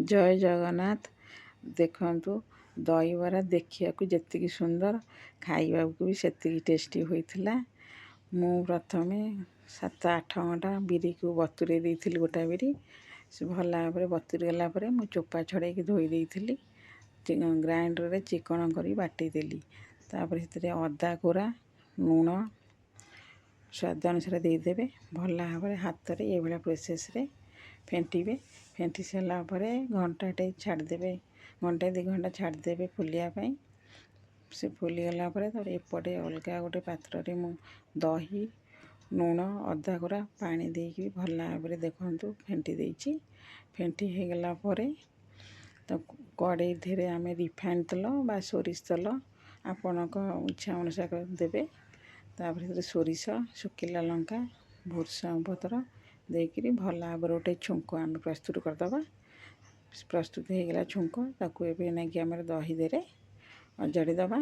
ଜୟ ଜଗନ୍ନାଥ। ଦେଖନ୍ତୁ, ଦହିବରା ଦେଖିବାକୁ ଯେତିକି ସୁନ୍ଦର, ଖାଇବାକୁ ବି ସେତିକି ଟେଷ୍ଟି ହୋଇଥିଲା। ମୁଁ ପ୍ରଥମେ 7-8 ଘଣ୍ଟା ବିରିକୁ ବତୁରେଇ ଦେଇଥିଲି। ଗୋଟା ବିରି ସେ ଭଲ ଭାବରେ ବତୁରି ଗଲା ପରେ ମୁଁ ଚୋପା ଛଡ଼େଇକି ଧୋଇ ଦେଇଥିଲି। ଗ୍ରାଇଣ୍ଡରରେ ଚିକଣ କରି ବାଟିଦେଲି। ତାପରେ ସେଥିରେ ଅଦା କୋରା, ଲୁଣ ସ୍ୱାଦ ଅନୁସାରେ ଦେଇଦେବେ। ଭଲ ଭାବରେ ହାତରେ ଏଇଭଳିଆ ପ୍ରୋସେସ୍ରେ ଫେଣ୍ଟିବେ। ଫେଣ୍ଟି ସାରିଲା ପରେ ଘଣ୍ଟାଟେ ଛାଡ଼ିଦେବେ, ଘଣ୍ଟାଏ 2 ଘଣ୍ଟା ଛାଡ଼ିଦେବେ ଫୁଲିବା ପାଇଁ। ସେ ଫୁଲିଗଲା ପରେ ତାପରେ ଏପଟେ ଅଲଗା ଗୋଟେ ପାତ୍ରରେ ମୁଁ ଦହି, ଲୁଣ, ଅଦା କୋରା, ପାଣି ଦେଇକି ଭଲ ଭାବରେ ଦେଖନ୍ତୁ ଫେଣ୍ଟି ଦେଇଛି। ଫେଣ୍ଟି ହେଇଗଲା ପରେ ତାକୁ କଡ଼େଇ ଦେହରେ ଆମେ ରିଫାଇଣ୍ଡ ତେଲ ବା ସୋରିଷ ତେଲ ଆପଣଙ୍କ ଇଚ୍ଛା ଅନୁସାରେ ଦେବେ। ତାପରେ ସେଥିରେ ସୋରିଷ, ଶୁଖିଲା ଲଙ୍କା, ଭୃସଙ୍ଗ ପତ୍ର ଦେଇକିରି ଭଲ ଭାବରେ ଗୋଟେ ଛୁଙ୍କ ଆମେ ପ୍ରସ୍ତୁତ କରିଦେବା। ପ୍ରସ୍ତୁତ ହେଇଗଲା ଛୁଙ୍କ। ତାକୁ ଏବେ ନେଇକି ଆମର ଦହି ଦେହରେ ଅଜାଡ଼ି ଦେବା।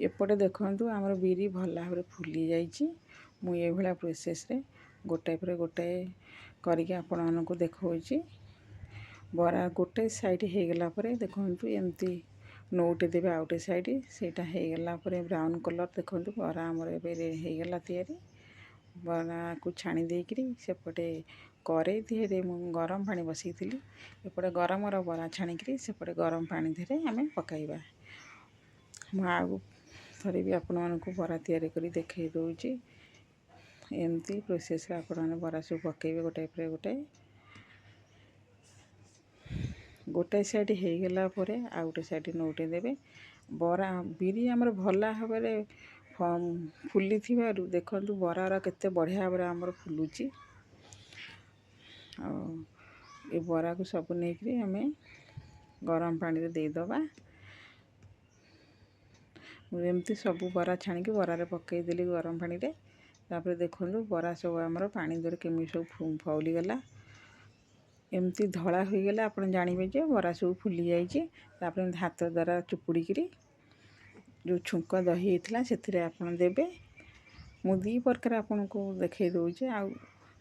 ଏପଟେ ଦେଖନ୍ତୁ, ଆମର ବିରି ଭଲ ଭାବରେ ଫୁଲି ଯାଇଛି। ମୁଁ ଏଇଭଳିଆ ପ୍ରୋସେସ୍ରେ ଗୋଟାଏ ପରେ ଗୋଟାଏ କରିକି ଆପଣମାନଙ୍କୁ ଦେଖାଉଛି। ବରା ଗୋଟେ ସାଇଡ଼୍ ହେଇଗଲା ପରେ ଦେଖନ୍ତୁ, ଏମିତି ନଉଟି ଦେବେ ଆଉ ଗୋଟେ ସାଇଡ଼୍। ସେଇଟା ହେଇଗଲା ପରେ ବ୍ରାଉନ୍ କଲର୍। ଦେଖନ୍ତୁ, ବରା ଆମର ଏବେ ହେଇଗଲା ତିଆରି। ବରାକୁ ଛାଣି ଦେଇକିରି ସେପଟେ କରେଇ ଦେହରେ ମୁଁ ଗରମ ପାଣି ବସେଇଥିଲି। ଏପଟେ ଗରମର ବରା ଛାଣିକିରି ସେପଟେ ଗରମ ପାଣି ଦେହରେ ଆମେ ପକାଇବା। ମୁଁ ଆଉ ଥରେ ବି ଆପଣମାନଙ୍କୁ ବରା ତିଆରି କରି ଦେଖାଇ ଦେଉଛି। ଏମିତି ପ୍ରୋସେସ୍ରେ ଆପଣମାନେ ବରା ସବୁ ପକାଇବେ ଗୋଟାଏ ପରେ ଗୋଟାଏ। ଗୋଟାଏ ସାଇଡ଼୍ ହେଇଗଲା ପରେ ଆଉ ଗୋଟେ ସାଇଡ଼୍ ନଉଟେଇ ଦେବେ। ବରା ବିରି ଆମର ଭଲ ଭାବରେ ଫୁଲିଥିବାରୁ ଦେଖନ୍ତୁ, ବରାର କେତେ ବଢ଼ିଆ ଭାବରେ ଆମର ଫୁଲୁଛି। ଆଉ ଏ ବରାକୁ ସବୁ ନେଇକରି ଆମେ ଗରମ ପାଣିରେ ଦେଇଦେବା। ମୁଁ ଏମିତି ସବୁ ବରା ଛାଣିକି ବରାରେ ପକାଇଦେଲି ଗରମ ପାଣିରେ। ତାପରେ ଦେଖନ୍ତୁ, ବରା ସବୁ ଆମର ପାଣି ଦେହରେ କେମିତି ସବୁ ଫଉଲିଗଲା। ଏମିତି ଧଳା ହୋଇଗଲେ ଆପଣ ଜାଣିବେ ଯେ ବରା ସବୁ ଫୁଲି ଯାଇଛି। ତାପରେ ଏମିତି ହାତ ଦ୍ୱାରା ଚୁପୁଡ଼ିକିରି ଯେଉଁ ଛୁଙ୍କ ଦହି ହେଇଥିଲା ସେଥିରେ ଆପଣ ଦେବେ। ମୁଁ ଦୁଇ ପ୍ରକାର ଆପଣଙ୍କୁ ଦେଖାଇ ଦେଉଛି, ଆଉ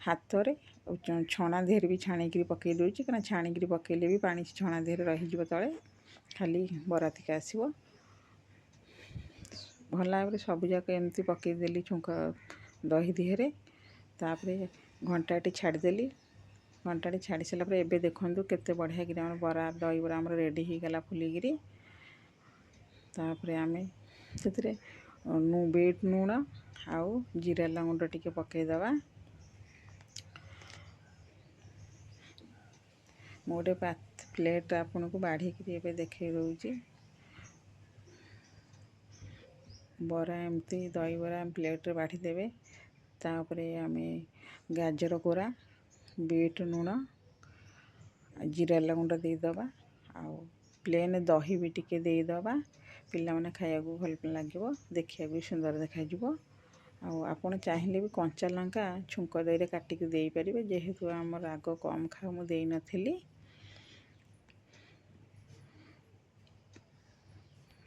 ହାତରେ ଆଉ ଛଣା ଦେହରେ ବି ଛାଣିକିରି ପକାଇ ଦେଉଛି। କାରଣ ଛାଣିକିରି ପକାଇଲେ ବି ପାଣି ଛଣା ଦେହରେ ରହିଯିବ, ତଳେ ଖାଲି ବରା ଟିକେ ଆସିବ। ଭଲ ଭାବରେ ସବୁଯାକ ଏମିତି ପକାଇଦେଲି ଛୁଙ୍କ ଦହି ଦେହରେ। ତାପରେ ଘଣ୍ଟାଟି ଛାଡ଼ିଦେଲି। ଘଣ୍ଟାଟି ଛାଡ଼ି ସାରିଲା ପରେ ଏବେ ଦେଖନ୍ତୁ, କେତେ ବଢ଼ିଆକିରି ଆମର ବରା, ଦହିବରା ଆମର ରେଡ଼ି ହେଇଗଲା ଫୁଲିକିରି। ତାପରେ ଆମେ ସେଥିରେ ବିଟ୍ ଲୁଣ ଆଉ ଜିରା ଗୁଣ୍ଡ ଟିକେ ପକାଇଦେବା। ମୁଁ ଗୋଟେ ପ୍ଲେଟ୍ ଆପଣଙ୍କୁ ବାଢ଼ିକିରି ଏବେ ଦେଖାଇ ଦେଉଛି। ବରା ଏମିତି ଦହିବରା ପ୍ଲେଟ୍ରେ ବାଢ଼ିଦେବେ। ତାପରେ ଆମେ ଗାଜର କୋରା, ବିଟ୍ ଲୁଣ, ଜିରା ଗୁଣ୍ଡ ଦେଇଦେବା ଆଉ ପ୍ଲେନ୍ ଦହି ବି ଟିକେ ଦେଇଦେବା। ପିଲାମାନେ ଖାଇବାକୁ ଭଲ ଲାଗିବ, ଦେଖିବାକୁ ବି ସୁନ୍ଦର ଦେଖାଯିବ। ଆଉ ଆପଣ ଚାହିଁଲେ ବି କଞ୍ଚା ଲଙ୍କା ଛୁଙ୍କ ଦହିରେ କାଟିକି ଦେଇପାରିବେ। ଯେହେତୁ ଆମର ରାଗ କମ୍ ଖାଉ, ମୁଁ ଦେଇନଥିଲି।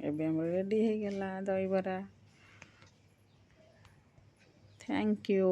ଏବେ ଆମର ରେଡ଼ି ହେଇଗଲା ଦହିବରା। Thank you.